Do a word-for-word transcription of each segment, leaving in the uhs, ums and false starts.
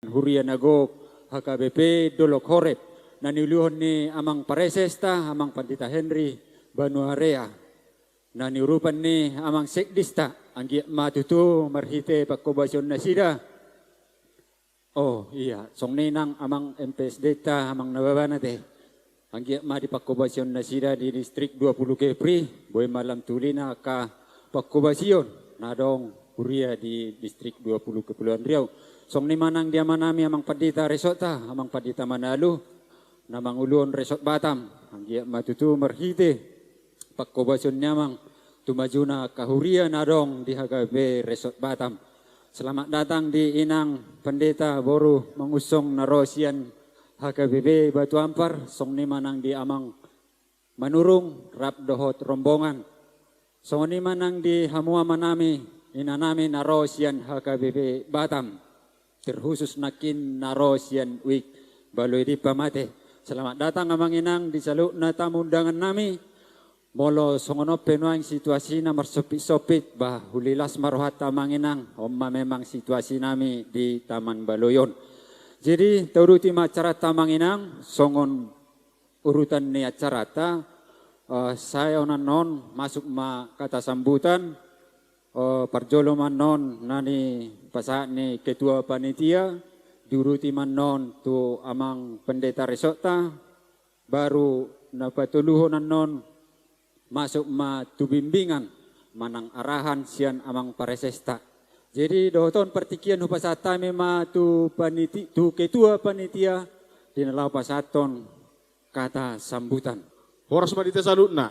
huria na gok H K B P Dolok Horeb, na niuluhon ni amang paresesta, amang Pandita Henry Banuarea, na niurupan ni amang sekdista, anggiat ma tutu marhite pangkobasion nasida. Oh iya, songon i nang amang M P S D ta, amang Nababana te. Anggiat ma di pangkobasion nasida di distrik dua pulu Kepri, boi ma lam tulina angka pangkobasion na adong huria di distrik dua pulu Kepulauan Riau. Songon i ma nang di amanami amang pandita resort ta, amang pandita Manalu, na manguluhon resort Batam, anggiat ma tutu marhite pangkobasion ni amang tu majuna angka huria na adong di H K B P resort Batam. Selamat datang di inang pendeta boru Mangunsong na ro sian H K B P Batu Ampar, songon i ma nang di amang Manurung rap dohot rombongan. Songon i ma nang di hamu amanami, inanami na ro sian H K B P Batam, terkhusus nangkin na ro sian Wijk Baloi Dimma te. Selamat datang amang inang di saluhutna tamu undangan nami. Molo songon on pe nuaeng situasina marsompit-sompit, bah, uli las ma rohanta amang inang, on ma memang situasi nami di Taman Baloi on. Jadi tauduti ma acaranta amang inang, songon urutan ni acaranta, eh, sai on annon masuk ma kata sambutan, eh, parjolo ma annon na nipasahat ni ketua panitia, diuruti ma annon tu amang pendeta resort ta, baru na patoluhon annon masuk ma tu bimbingan manang arahan sian amang paresesta. Jadi dohot on partingkian hupasahat hami ma tu paniti-, tu ketua panitia di na laho pasahathon kata sambutan. Horas ma di hita saluhutna.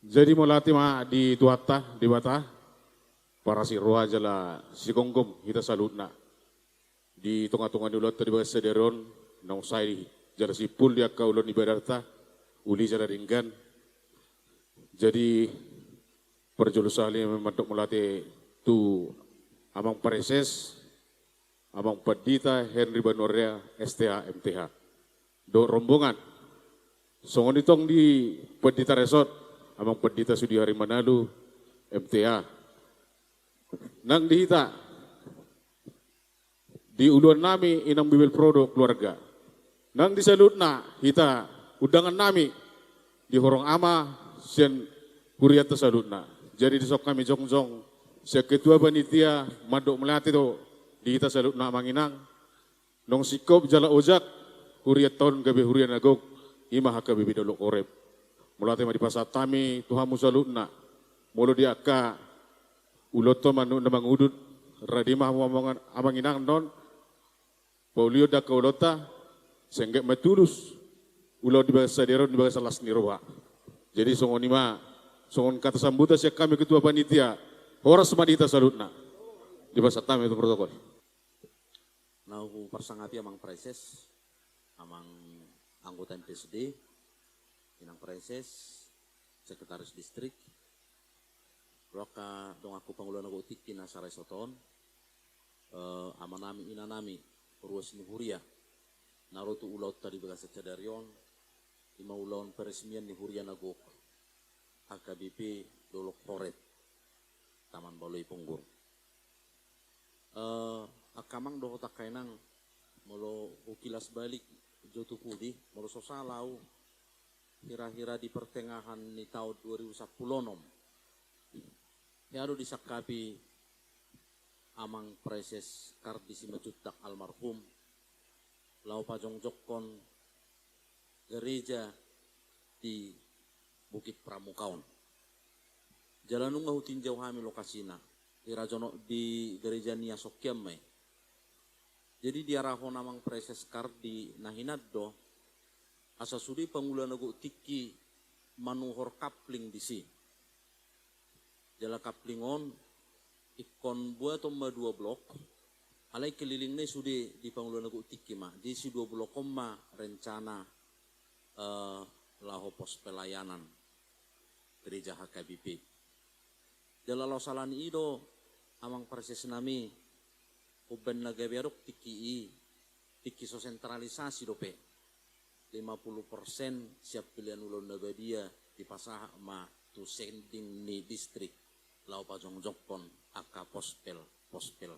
Jadi mauliate ma di Tuhanta Debata, parasi roha jala sigomgom hita saluhutna. Di tonga-tonga ni ulaonta di bagasan sadari on, naung sae jala simpul di angka ulaon ibadahta, uli jala denggan. Jadi parjolo sahali mandok mauliate tu amang pareses, amang pandita Henry Banuarea, S T H, M T H, dohot rombongan. Songon i tong di pandita resort, amang pandita Sudihari Manalu, M T H. Nang di hita di uluan nami inang Bibelvrouw dohot keluarga. Nang di saluhutna hita undangan nami di horong ama sian hurianta saluhutna. Jadi dison hami jongjong sian ketua panitia mandok mauliate do di hita saluhutna amang inang. Naung singkop jala ojak hurianta on gabe huria na gok, i ma H K B P Dolok Horeb. Mauliate ma dipasahat hami tu hamu saluhutna. Molo di angka ulaonta on manang na mangudut, rade ma hamu amang, amang inang annon, paulihon do angka ulaonta, sai anggiat ma tulus ulaon di bagasan sadari on di bagasan las ni roha. Jadi songon i ma, songon kata sambutan sian hami ketua panitia, horas ma di hita saluhutna. Dipasahat hami tu protokol. Na huparsangapi amang pareses, amang anggota M P S D, inang pareses, sekretaris distrik, dohot angka donganku pangula na gok tingki na saresort on, eh, amanami, inanami, ruas ni huria na ro tu ulaonta di bagasan sadari on, i ma ulaon peresmian ni huria na gok H K B P Dolok Horeb, Taman Baloi Ponggur. Eh, angka amang dohot angka inang, molo hukilas balik jo tu pudi, molo so sala au, hira-hira di pertengahan ni taon dua ribu sampulu onom, hea do disangkapi amang pareses Kardi Simanjuntak almarhum laho pajongjongkon gareja di Bukit Pramuka on. Jala nunga hutinjau hami lokasina, hira jonok di gareja ni asongkian ma i. Jadi diarahon amang pareses Kardi na hinan do, asa sude pangula na gok tingki manuhor kapling disi. Jala kapling on ingkon buaton ma dua blok, alai kelilingna i sude di pangula na gok tingki ma, jadi si dua blok on ma rencana, eh, laho pos pelayanan gereja H K B P. Jala laos ala ni i do amang pareses nami, umbaen na gabe adong tingki i, tingki so sentralisasi dope. Lima pulu persen sian pelean ulaon na badia dipasahat ma tu sending ni distrik laho pajongjongkon angka pospel, pospel.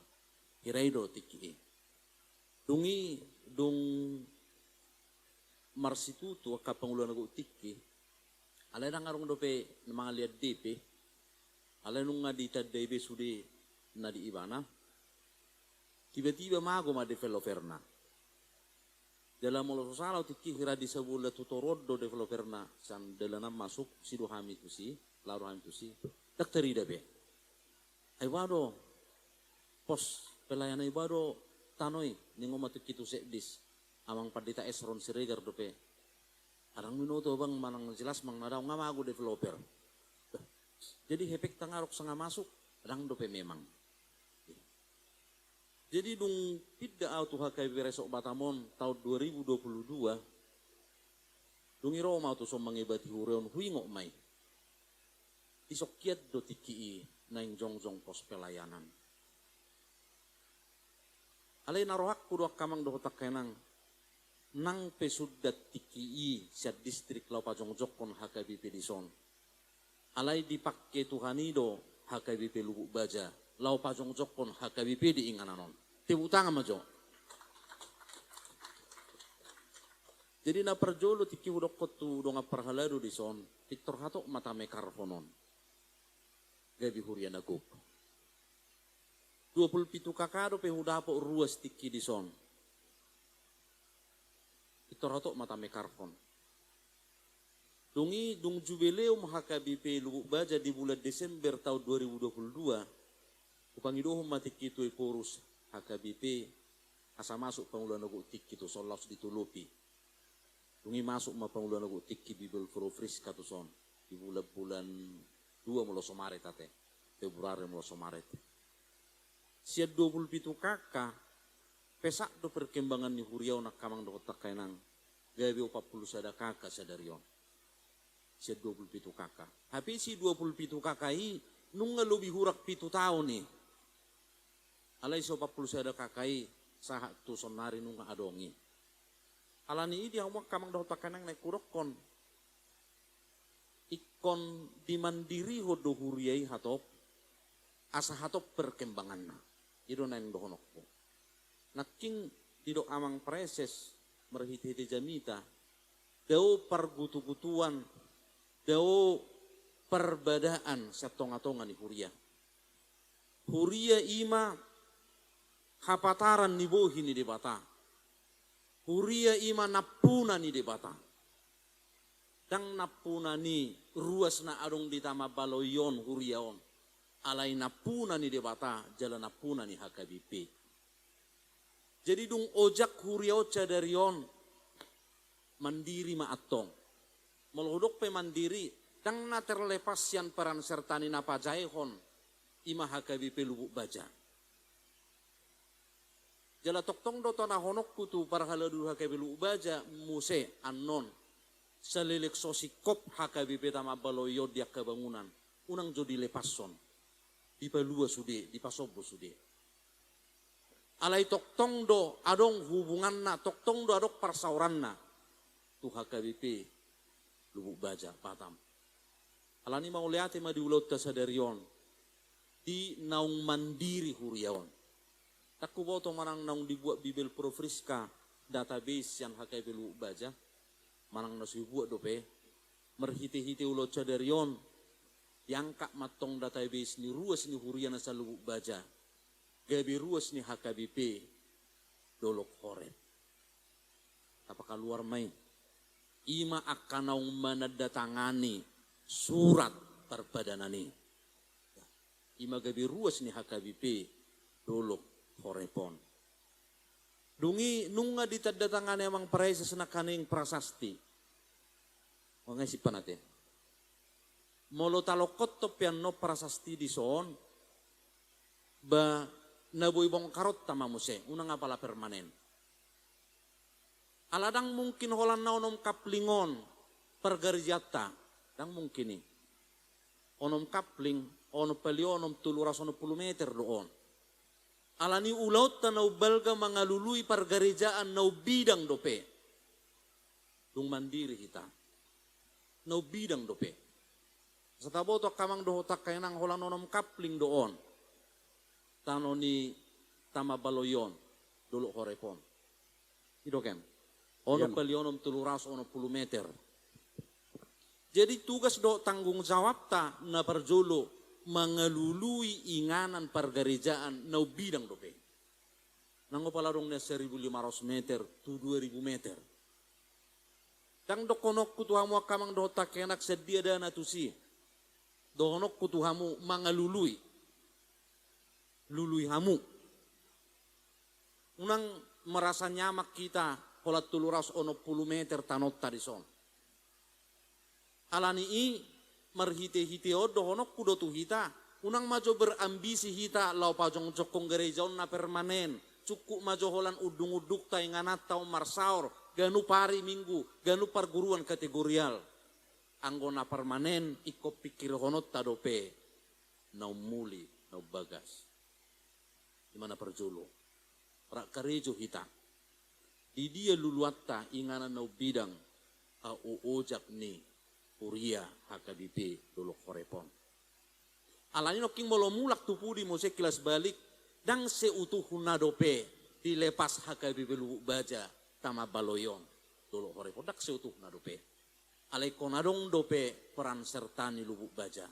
Hira i do tingki i. Dung i, dung marsitutu angka pangula na gok tingki, alai ndang adong dope na mangalean D P, alai nunga ditandai be sude na di ibana. Tiba-tiba mago ma developerna. Jala molo so sala au tingki, hira di sabulan tu toru on do developerna sian dalanan masuk, si do hami tusi, laho do hami tusi, ndang tarida be. Ai boha do pos pelayanan, ai boha do tano i, ningon ma tingki tu sekdis, amang pandita Esron Siregar dope. Ndang binoto bang manang jelas manang na daong, nga mago developer. Jadi hepeng tangaraok sanga masuk, ndang dope memang. Jadi dung pinda au tu H K B P Resort Batam on taon dua ribu dua puluh dua, dung i ro ma au tu son mangebati huria on, huingot ma i. Di son hian do tingki i naeng jongjong pos pelayanan. Alai na rohangku do angka amang dohot angka inang, nang pe sundat tingki i sian distrik laho pajongjongkon H K B P dison, alai dipangke Tuhan i do H K B P Lubuk Baja laho pajongjongkon H K B P di inganan on. Tepuk tangan ma jo. Jadi na parjolo tingki hudokkon tu dongan parhalado dison, pintor hatop ma tamekarhon on. Gabe huria na gok. Dua pulu pitu K K dope hudapot ruas tingki dison. Pintor hatop ma tamekarhon. Dung i, dung jubileum H K B P Lubuk Baja di bulan Desember taon dua ribu dua puluh dua, hupangidohon ma tingki tu Ephorus H K B P, asa masuk pangula na gok tingki tu son laos ditolopi. Dung i masuk ma pangula na gok tingki Bibelvrouw Friska tu son, di bulan, bulan dua molo so Maret ate, Februari molo so Maret. Sian dua pulu pitu K K, pesak do perkembangan ni huria on angka amang dohot angka inang, gabe opat pulu sada K K sadari on. Sian dua pulu pitu K K. Hape si dua pulu pitu K K i nunga lobi hurang pitu taon i. Alai si opat pulu sada K K i sahat tu sonnari nunga adong i. Alani i di hamu angka amang dohot angka inang, naeng hudokkon, ingkon dimandirihon do huria i hatop, asa hatop perkembanganna. I do naeng dohononku. Nangkin didok amang praeses marhitehite jamita, dao pargutugutuan, dao parbadaan sian tongatonga ni huria. Huria i ma hapataran ni bohi ni Debata. Huria i ma nampuna ni Debata. Ndang nampuna ni ruas na adong di Tama Baloi on huria on, alai nampuna ni Debata jala nampuna ni H K B P. Jadi dung ojak huria on sadari on, mandiri ma antong. Molo hudok pe mandiri, ndang na terlepas sian peran serta ni na pajaehon, i ma H K B P Lubuk Baja. Jala tongtong do tonahononku tu parhalado H K B P Lubuk Baja muse annon, saleleng so singkop H K B P Tama Baloi on di angka bangunan, unang jo dilepashon, dipalua sude, dipasombu sude. Alai tongtong do adong hubunganna, tongtong do adong parsaoranna tu H K B P Lubuk Baja Batam. Alani mauliate ma di ulaonta sadari on, di naung mandiri huria on. Ndang huboto manang naung dibuat Bibelvrouw Friska database sian H K B P Lubuk Baja, manang na so dibuat dope. Marhitehite ulaon sadari on, diangkat ma antong database ni ruas ni huria na sa-Lubuk Baja, gabe ruas ni H K B P Dolok Horeb. Tapakaluar ma i. I ma angka naung manandatangani surat parpadanan i. I ma gabe ruas ni H K B P Dolok Horeb on. Dung i nunga ditandatangani amang praeses nangkaning prasasti. Nga simpan ate. Molo talongkot pe annon prasasti dison, ba na boi bongkaronta ma muse, unang apala permanen. Ala ndang mungkin holan na onom kapling on pargarejaanta, ndang mungkin i. Onom kapling, onom pali onom, tolu ratus onom pulu meter do on. Alani ulaonta na umbalga mangalului pargarejaan na umbidang dope. Dung mandiri hita, na umbidang dope. Asa taboto angka amang dohot angka inang, holan onom kapling do on tano ni Tama Baloi on, Dolok Horeb on. Idoken. Onom kali onom, tolu ratus onom pulu meter. Jadi tugas dohot tanggung jawabta na parjolo mangalului inganan pargarejaan na umbidang dope. Nang pala adong na seribu lima ratus meter tu dua ribu meter. Ndang dohononku tu hamu angka amang dohot angka inang sandia dana tusi. Dohononku tu hamu mangalului. Lului hamu. Unang merasa nyaman hita holan tolu ratus onom pulu meter tanonta dison. Alani i marhite-hite on dohononku do tu hita, unang ma jo berambisi hita laho pajongjongkon gareja on na permanen, cukup ma jo holan undung-undungta ingananta on marsaor, ganup ari minggu, ganup parguruan kategorial. Anggo na permanen ingkon pingkirhononta dope na ummuli, na umbagas. Ima na parjolo. Rap karejo hita. Di dia luluanta inganan na umbidang, a, o, ojak ni huria H K B P Dolok Horeb on. Alani nangkin molo mulak tu pudi muse kilas balik, ndang seutuhna dope dilepas H K B P Lubuk Baja Taman Baloi on, Dolok Horeb on, ndang seutuhna dope. Alai ingkon adong dope peran serta ni Lubuk Baja.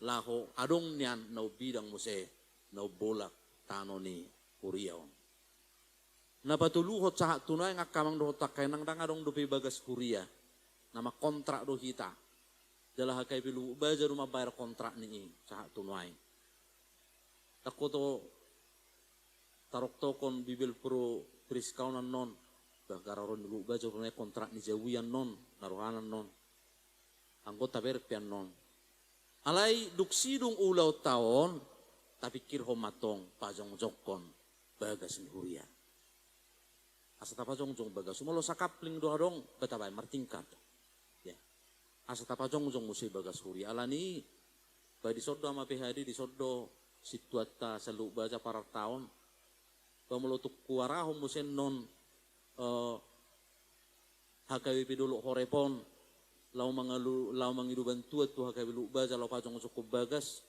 Laho adong nian na umbidang muse, na umbolak tano ni huria on. Na patoluhon sahat tu nuaeng angka amang dohot angka inang, ndang adong dope bagas huria. Na mangkontrak do hita. Jala H K B P Lubuk Baja do mambayar kontrak ni i sahat tu nuaeng. Ndang huboto taroktokon Bibel Pro Priska on annon. Bah, gara ro ni Lubuk Baja do nuaeng kontrak ni jabu i annon, na rohana annon. Anggo tabereng pe annon. Alai dung sidung ulaonta on, tapingkirhon ma antong pajongjongkon bagas ni huria. Asa tapajongjong bagas, molo sakapling do adong, bah, tabaen martingkat. Ya. Asa tapajongjong muse bagas huria. Alani i, bah, dison do ama P H D, dison do sintuanta saluhut baja parartaon. Bah, molo tung huarahon muse annon, eh, H K B P Dolok Horeb on, laho mangalu-, laho mangido bantuan tu H K B P Lubuk Baja, laho pajongjongkon bagas,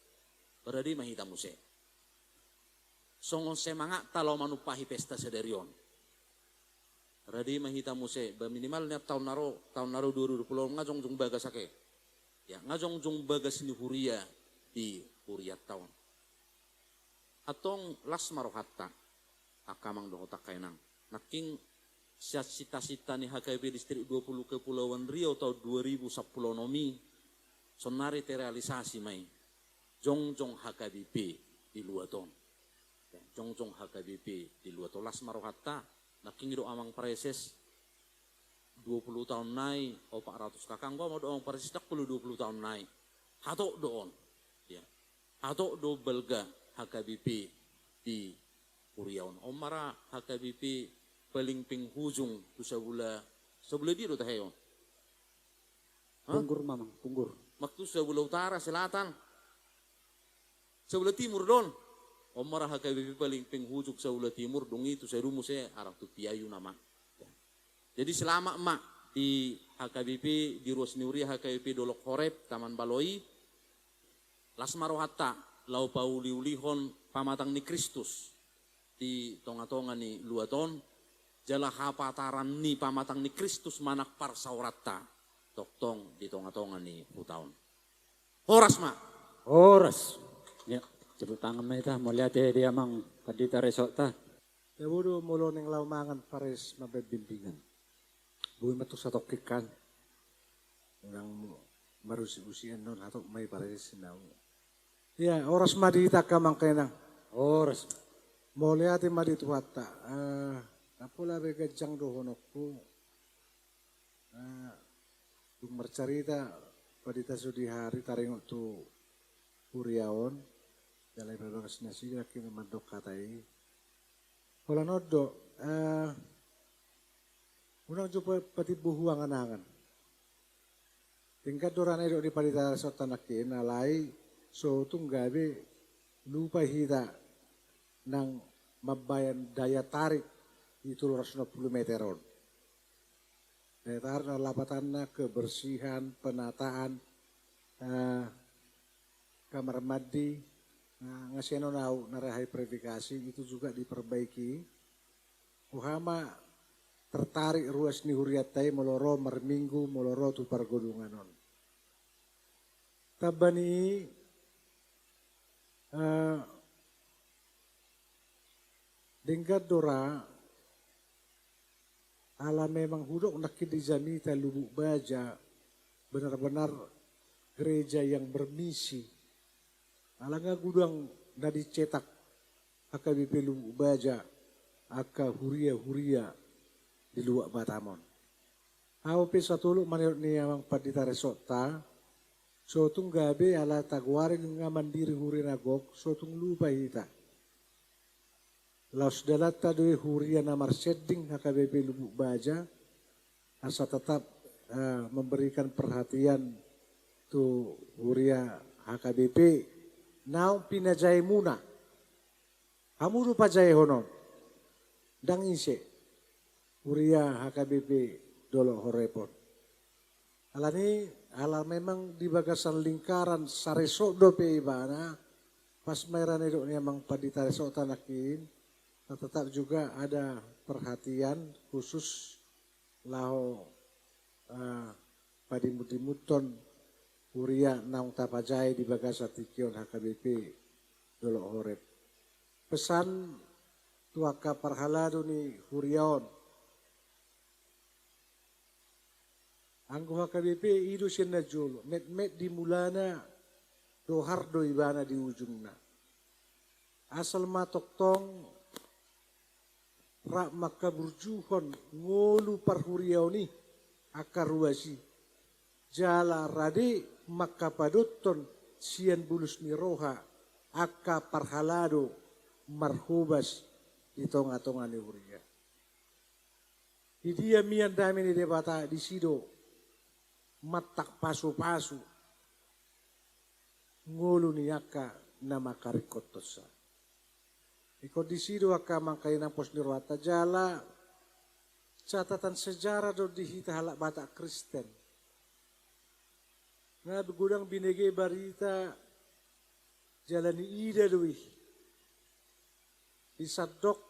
bah, rade ma hita muse. Songon semangatta laho manumpahi pesta sadari on. Rade ma hita muse, bah, minimal nian taon na ro, taon na ro dua ribu dua puluh on nga jongjong bagas ake. Ya, nga jongjong bagas ni huria di hurianta on. Antong las ma rohanta, angka amang dohot angka inang. Nangkin sian sita-sita ni H K B P Distrik dua puluh Kepulauan Riau taon dua ribu sampulu onom i, saonnari terealisasi ma i. Jongjong H K B P di luat on. Ya, jongjong H K B P di luat on. Las ma rohanta, nangkin didok amang praeses, dua puluh taon nai, opat ratus K K, anggo ma didok amang praeses, ndang pola dua puluh taon nai. Hatop do on. Ya. Hatop do balga H K B P di huria on. On ma ra H K B P paling penghujung tu sabula, sabula dia do tahe on? Hah? Punggur, Mamang, Punggur. Maksud sabula utara, selatan. Sabula timur do on. On ma ra H K B P paling penghujung sabula timur, dung i tu sadun muse arah tu Piayu nama. Jadi selamat ma di H K B P, di ruas ni huria H K B P Dolok Horeb, Taman Baloi. Las ma rohanta, laho pauli-ulihon pamatang ni Kristus di tonga-tonga ni luat on, jala hapataran ni pamatang ni Kristus manang parsaoranta tongtong di tonga-tonga ni huta on. Horas ma. Horas. Ya, tepuk tangan ma hita, mauliate di amang pandita resokta. Tabo do molo naeng laho mangan pares mambaen bimbingan. Boi ma tu satongkin kan. Unang marusi-usi annon, hatop ma i pares nau. Ya, horas ma di hita angka amang angka inang. Horas. Mauliate ma di Tuhanta. Eh, ndang pola be ganjang dohononku. Eh, dung marcarita pandita sudihari taringot tu huria on, jala ibagas nasida nangkin mandok hata i. Holan on do, eh, unang jo pa-, patimbo hu angan-angan. Tingkat do ra na didok ni pandita resokta nangkin, alai so tung gabe lupa hita nang mambaen daya tarik di tolu ratus onom pulu meter on. Daya tarik na lapatanna kebersihan, penataan, eh, kamar mandi, eh, nga sian on au na ra high verifikasi, itu juga diperbaiki. Roha ma tertarik ruas ni hurianta i molo ro marminggu, molo ro tu pargodungan on. Tamba ni i, eh, denggan do ra, ala memang hudok nangkin di jamita Lubuk Baja benar-benar gereja yang bermisi. Ala nga godang na dicetak H K B P Lubuk Baja angka huria-huria di luat Batam on. Ahu pe satolop manurut ni amang pandita resokta, so tung gabe ala tagoari nga mandiri huria na gok, so tung lupa hita. Laos dalanta do i huria na marsending H K B P Lubuk Baja, asa tetap, eh, memberikan perhatian tu huria H K B P naung pinajaemuna. Hamu do pajaehon on, ndang ise huria H K B P Dolok Horeb on. Alani, ala memang di bagasan lingkaran saresok dope ibana, pas ma i ra nidok ni amang pandita resokta nangkin, tetap juga ada perhatian khusus laho, eh, padimut-dimuthon huria naung tapajae di bagasan tingki on H K B P Dolok Horeb. Pesan tu angka parhalado ni huria on. Anggo H K B P i do sian na jolo, metmet di mulana, dohar do ibana di ujungna. Asal ma tongtong rap mangkaburjuhon ngolu parhuriaon i angka ruas i. Jala rade mangkapadothon sian bulus ni roha angka parhalado marhobas di tonga-tonga ni huria. Di dia mian dame ni Debata, disi do mantak pasu-pasu ngolu ni angka na mangkaringkothonsa. Ingkon disi do angka amang inang pos ni rohanta jala catatan sejarah do di hita halak Batak Kristen. Nga godang binege barita jala niida do i di sandok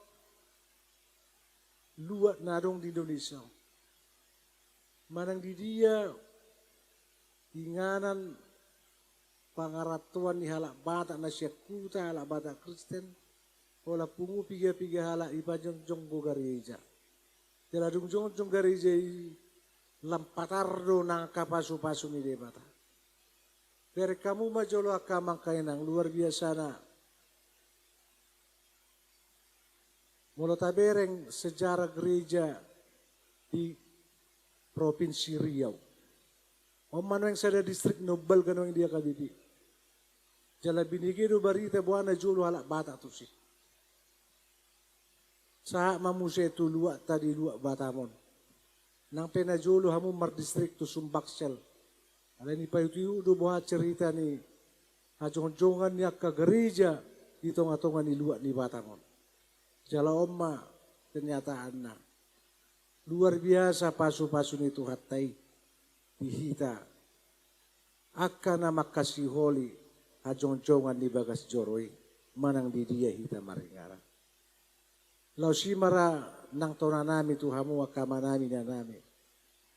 luat na adong di Indonesia. Manang di dia inganan pangarantoan ni halak Batak na sian huta, halak Batak Kristen, holan pungu piga-piga halak i pajongjong do gareja. Jala dung jongjong gareja i lam patar do nang angka pasu-pasu ni Debata. Bereng hamu ma jolo angka amang inang, luar biasana. Molo tabereng sejarah gereja di Provinsi Riau. On ma nuaeng sada distrik na umbalga nuaeng di H K B P. Jala binege do barita boha na jolo halak Batak tusi. Sahat ma muse tu luatta di luat Batam on. Nang pe na jolo hamu mardistrik tu Sumbaksel. Alai nipaihut-ihut do boha cerita ni hajongjongan ni angka gareja di tonga-tonga ni luat ni Batam on. Jala on ma kenyataanna. Luar biasa pasu-pasu ni Tuhanta i di hita. Angka na mangkasiholi hajongjongan ni bagas joro i manang di dia hita maringanan. Laos i ma ra nang tonanami tu hamu angka amanami inanami.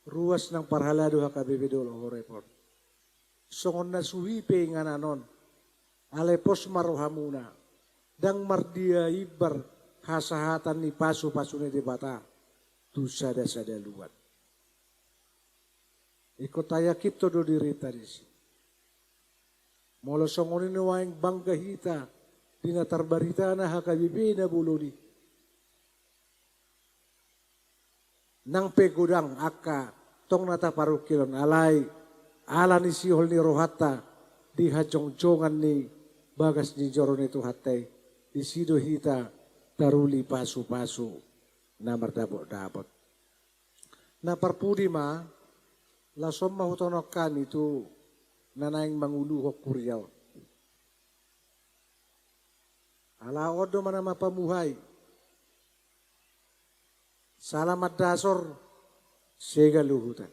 Ruas nang parhalado H K B P Dolok Horeb on. Songon na suhi pe inganan on. Alai pos ma rohamuna. Ndang mardia imbar hasahatan ni pasu-pasu ni Debata tu sada-sada luat. Ingkon tayakinhon do dirinta disi. Molo songon i nuaeng bangga hita di na tarbaritana H K B P na bolon i. Nang pe godang angka tong na taparungkilhon alai ala ni sihol ni rohanta di hajongjongan ni bagas ni joro ni Tuhanta i, disi do hita taruli pasu-pasu na mardapot-dapot. Na parpudi ma, laos on ma hutonok hami tu na naeng manguluhon kuria on. Ala on do ma na mampamuhai. Sala mandasor, sega luhutan.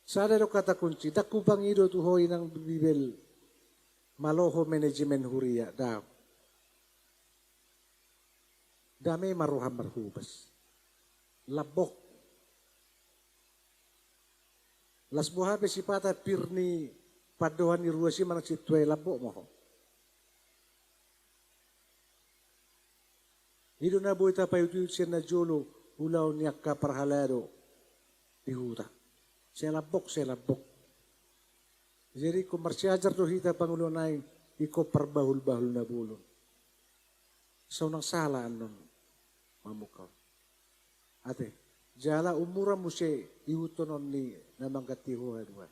Sada do kata kunci, ndang hupangido tu ho inang Bibel maloho manajemen huria, daong. Dame ma roham marhobas. Lambok. Las boha pe sipata pir ni pandohan ni ruas i manang sintua i, lambok ma ho. I do na boi tapaihutihut sian na jolo ulaon ni angka parhalado di huta. Sai lambok, sai lambok. Jadi ingkon marsiajar do hita pangula nai, ingkon parbahulbahul na bolon. Sai unang sala annon mamungka on. Ate, jala ummuran muse ihuthon on ni na mangganti ho haduan.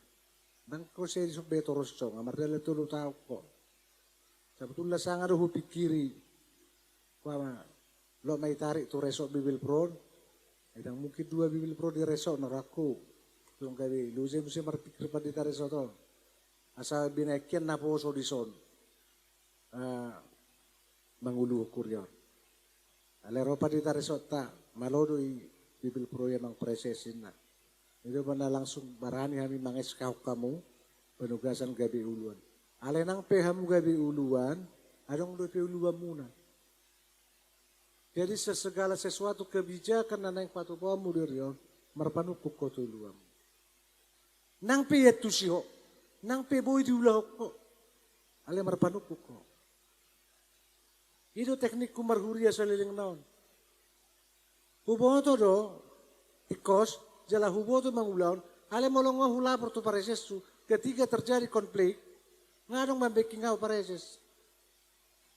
Ndang ho sai dison be toros, so nga mardalan tolu taon ho. Sabotulna sanga do hupingkiri. Umpama, loas ma i tarik tu resort Bibelvrouw. Ndang mungkin dua Bibelvrouw di resort na rohangku. Tong gabe loja muse marpingkir pandita resort on. Asa binahen hian naposo dison. Ah, manguluhon huria on. Alai ro pandita resortta, malo do i Bibelvrouw i amang praeses ninna. I do umbahen na langsung barani hami mang-S K-hon hamu, penugasan gabe uluan. Alai nang pe hamu gabe uluan, adong dope uluanmuna. Jadi se-, segala sesuatu kebijakan na naeng patupaonmu di ari on, marpanungkun ho tu uluanmu. Nang pe iantusi ho, nang pe boi diulahon ho, alai marpanungkun ho. I do teknikku marhuria saleleng na on. Huboto do tingkos, jala huboto mangulahon, alai molo nga hulapor tu praesesku, ketika terjadi konflik, nga adong mambengking ahu praeses.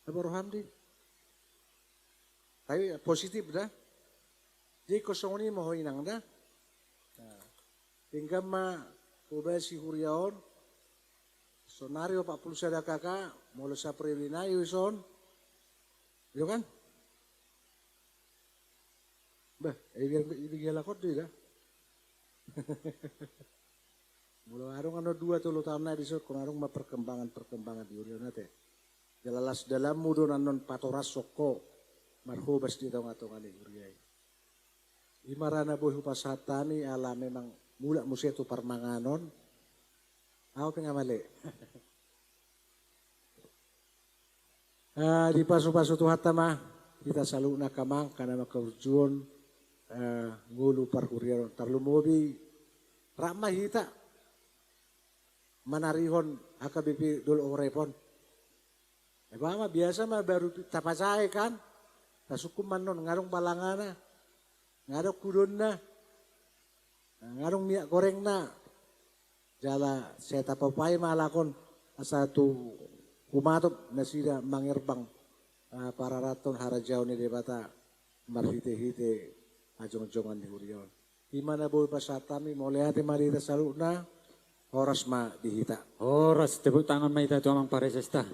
Apa roham di? Tapi positif da. Jadi ingkon songon i ma ho inang da. Nah, denggan ma hobasi huria on. Sonari opat pulu sada K K, molo saperiode nai do dison. Iyo kan? Bah, eh, biar, biar lakon do i da. Molo adong annon dua tolu taon nai dison, ingkon adong ma perkembangan-perkembangan di huria on ate. Jala las dalanmu do annon patorashon ho marhobas di tongatonga ni huria i. I ma ra na boi hupasahat hami, ala memang mulak muse tu parmanganon. Ahu pe nga male. Eh, dipasupasu Tuhanta ma hita saluhutna angka amang, angka na mangkarjuon, eh, ngolu parhuriaon. Tarlumobi rap ma hita manarihon H K B P Dolok Horeb on. Eba ma, biasa ma baru tapasae kan. Tasungkun ma annon, nga adong balangana, nga adong hudonna, nga adong minyak gorengna. Jala sai tapaupahai ma halak on asa tu humatop nasida mangerbang, ah, pararathon harajaon ni Debata marhitehite hajongjongan ni huria on. I ma na boi pasahat hami, mauliate ma di hita saluhutna, horas ma di hita. Horas, tepuk tangan ma hita tu amang praesesta.